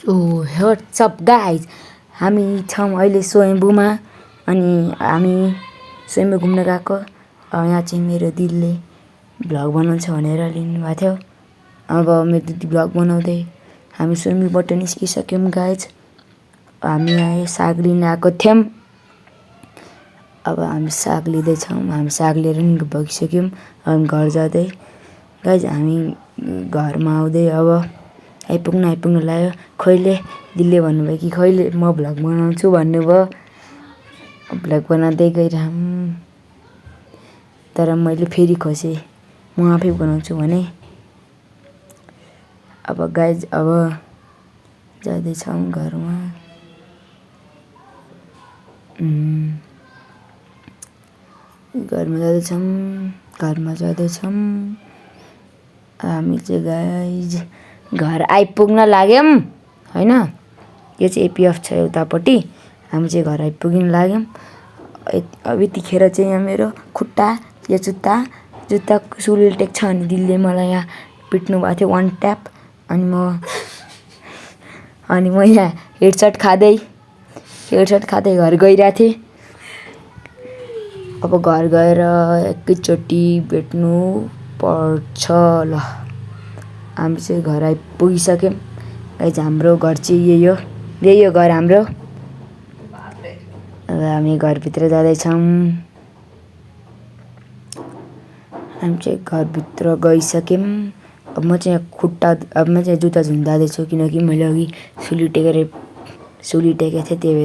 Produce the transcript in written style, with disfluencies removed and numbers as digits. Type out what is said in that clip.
What's up guys, हामी छौँ अहिले स्वयम्भूमा अनि हामी स्वयम्भू घुम्न गएको। यहाँ चाहिँ मेरो दिदीले भ्लग बनाउँछ भनेर लिनुभएको थियो। अब मेरो दिदी भ्लग बनाउँदै हामी स्वयम्भूबाट निस्किसक्यौँ गाइज। हामी यहाँ साग लिन आएको थियौँ। अब हामी साग लिँदैछौँ। हामी साग लिएर नि भइसक्यौँ। हामी घर जाँदै गाइज, हामी घरमा आउँदै अब आइपुग्न लाग्यो। खैले दिदीले भन्नुभयो कि खैले म भ्लग बनाउँछु भन्नुभयो। भ्लग बनाउँदै गइरहौँ। तर मैले फेरि खोसेँ, म आफै बनाउँछु भने। अब गाइज अब जाँदैछौँ घरमा। घरमा जाँदैछौँ हामी चाहिँ गाइज। घर आइपुग्न लाग्यौँ हैन। यो चाहिँ एपिएफ छ उतापट्टि। हामी चाहिँ घर आइपुग्न लाग्यौँ। अब यतिखेर चाहिँ यहाँ मेरो खुट्टा यो जुत्ता सुलीले टेक्छ अनि दिदीले मलाई यहाँ पिट्नु भएको थियो 1 ट्याप। अनि म यहाँ हेडसट खाँदै घर गइरहेको थिएँ। अब घर गएर एकैचोटि भेट्नु पर्छ। ल हामी चाहिँ घर आइपुगिसक्यौँ गाइज। हाम्रो घर चाहिँ यही हो घर हाम्रो। अब हामी घरभित्र जाँदैछौँ। हामी चाहिँ घरभित्र गइसक्यौँ। अब म चाहिँ जुत्ता धुन जाँदैछु किनकि मैले अघि सुली टेकेको थिएँ, त्यही